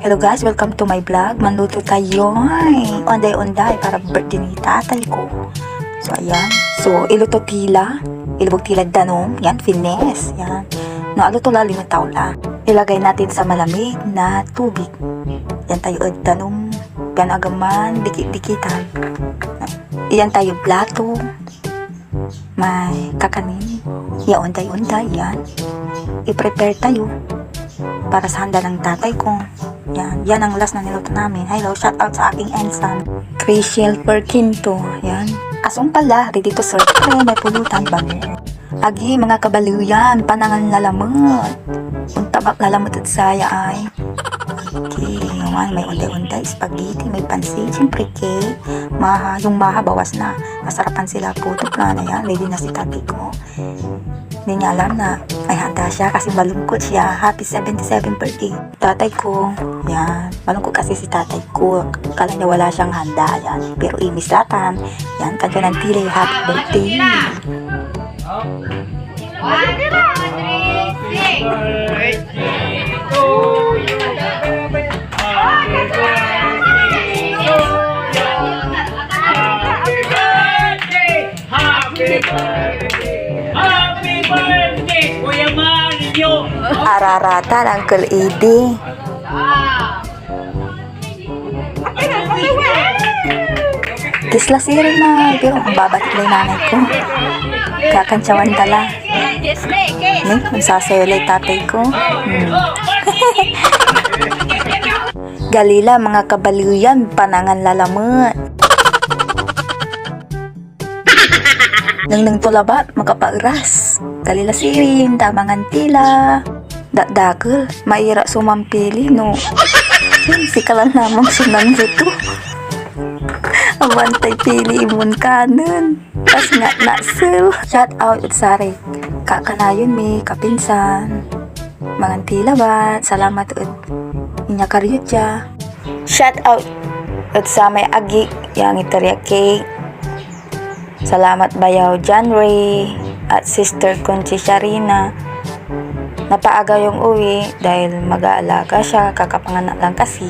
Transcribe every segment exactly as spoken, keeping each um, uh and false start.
Hello guys, welcome to my vlog. Manluto tayoy onday-onday para birthday ni tatay ko. So, ayan. So, iluto tila. Ilubog tila danum. Yan, finish. Yan. No, aluto la, limitaw la. Ilagay natin sa malamig na tubig. Yan tayo ed danum. Yan agaman, dikit-dikitan. Iyan tayo plato. May kakanin. Ya onday-onday yan. I-prepare tayo para sa handa ng tatay ko. Yan. Yan ang last na niluto namin. Hello, shout out sa aking ensan. Rachel Perquinto. Yan. Asong pala, ready to serve. Kaya may pulutan, bangus. Agi, mga kabaluyan, panangan lalamet. Ontabak lalamet ed saya ay. Okay, naman may onday-onday, spaghetti, may pansit, siyempre cake. Maha, yung maha, bawas na. Masarapan sila, putok na na yan. Ready na si tatay ko. Hindi niya alam na may handa siya kasi malungkot siya. Happy seventy-seven birthday. Tatay ko, yan. Malungkot kasi si tatay ko. Kala niya wala siyang handa, yan. Pero imis latan. Yan, kanta ng tila, happy birthday. Happy birthday! Happy birthday, Kuya Mario! Araratan, Uncle Eddie. Kiss la sirin na, pero ang babatik na yung nanay ko. Kakantsawan tala. Kiss na, kiss. Ne, magsasayaw la yung tatay ko. Hmm. Gali la, mga kabaluyan, panangan lalamet. Nengneng to labat, makapairas. Gali la sirin, tabangan tila. Dakdakel, maira so mampili, no? Sika lan lamang so nanluto. Abantay pili imon kanen. Tas nga nasel. Shout out ed saray kakanayon mi, kapinsan. Mangan ti labat. Salamat ed inyakar yo dia. Shout out ed samay agi ya angiter ya cake. Salamat bayaw John Ray at Sister Conchi Sharina. Napaagaw yung uwi dahil mag-aalaga siya, kakapanganak lang kasi.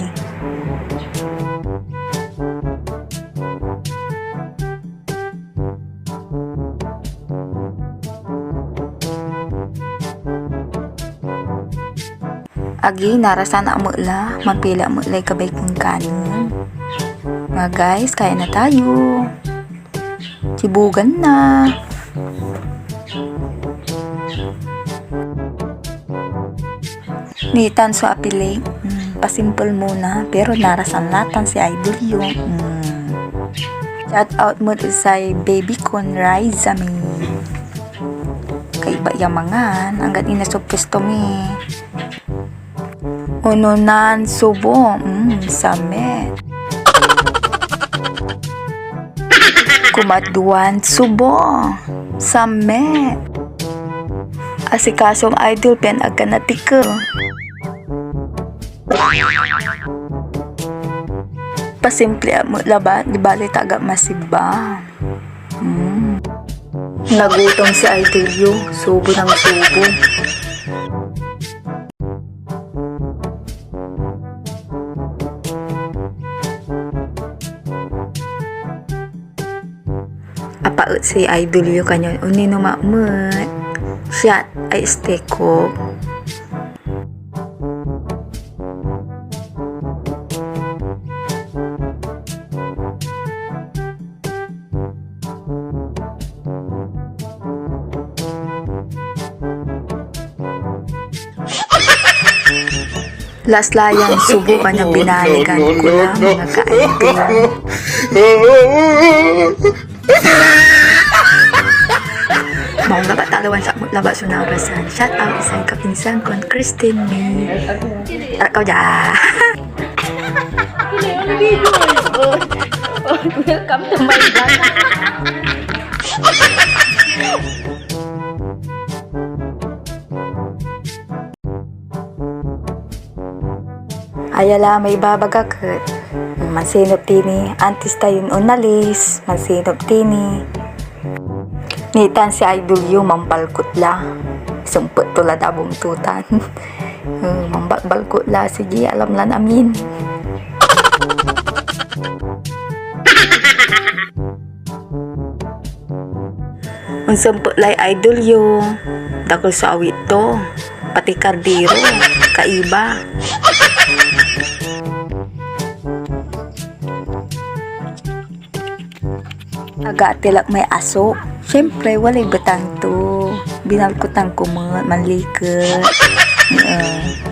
Agi, narasan a met la, mampila met lay kabay kon kanen. Mga guys, kain na tayo. Sibugan na. Nitan so apili. Mm, pasimple muna, pero narasan latan si Idol yo. Mm. Shout out mo ed say baby kon Raizami. Kaiba ya mangan, anggan ina so pwesto mi. Ononan subo, mm, samet. Kumaduan subo, samet. Asikasom Idol pian ag ka natikel. Pasimple a met labat, di bali ta ag ak masiba. Mm. Nagutom si Idol yo, subo ng subo. Apaet si Idol yo kanyan, oninoma met. Siat ay esteko. Last la yan subo, kanya binalikan ko lang, mga ka-idol. Maong labat, talawan sa labat so naorasan. Shout out isay kapinsan kon Christine May. Arakaw dia. Welcome to my vlog. Aya la may ibabagak et mansinop ti ni antis tayon onalis, mansinop ti ni. Nitan si Idol yo mampalkot la. Sumpet to la da buntutan. Eh, mambalbalkot la, sige, alam lan amin. Onsempet lay idol yo. Dakel so awit to. Pati kardiro, kaiba. Agaatil ak may aso. Siyempre, walay betang to. Binalkutan ko met, manliket. Eh,